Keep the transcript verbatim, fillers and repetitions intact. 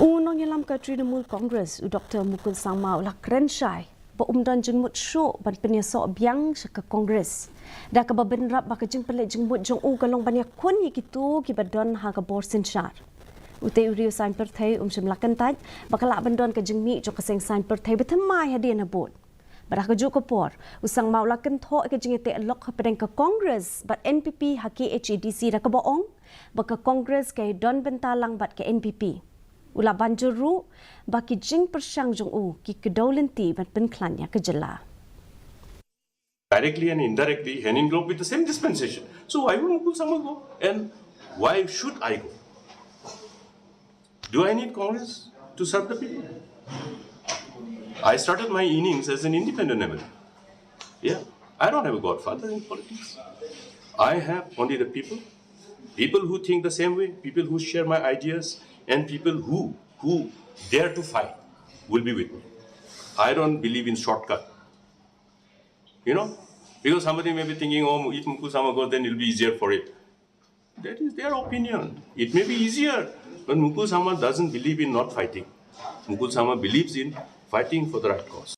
U nongïalam ka Trinamool Congress, u Doctor Mukul Sangma, u la kren shai ba um don jingmut shuh ban pynïasoh biang sha ka Congress, da kaba bynrap ba ka jingpynleit jingmut jong u ka long ban ïakhun ïa kito kiba don ha ka bor synshar. Utei u riew saiñ pyrthei um shym la kyntait ba ka lah ban don ka jingmih jong ka seng saiñ pyrthei ba thymmai hadien habud. Bad ha kajuh ka por, u Sangma u la kynthoh ïa ka jingïateh lok hapdeng ka Congress bad N P P ha K H A D C, da kaba ong ba ka Congress ka ïadon bynta lang bad ka N P P. U la ban jur ruh ba ki jingpyrshang jong u ki kdew lynti ban pynkhlaiñ ïa ka jylla. Directly and indirectly, hand in glove with the same dispensation. So why would Mukul Sangma go? And why should I go? Do I need Congress to serve the people? I started my innings as an independent M L A. Yeah, I don't have a godfather in politics. I have only the people. People who think the same way, people who share my ideas, and people who who dare to fight will be with me. I don't believe in shortcut. You know, because somebody may be thinking, oh, if Mukul Sangma goes, then it'll be easier for it. That is their opinion. It may be easier, but Mukul Sangma doesn't believe in not fighting. Mukul Sangma believes in fighting for the right cause.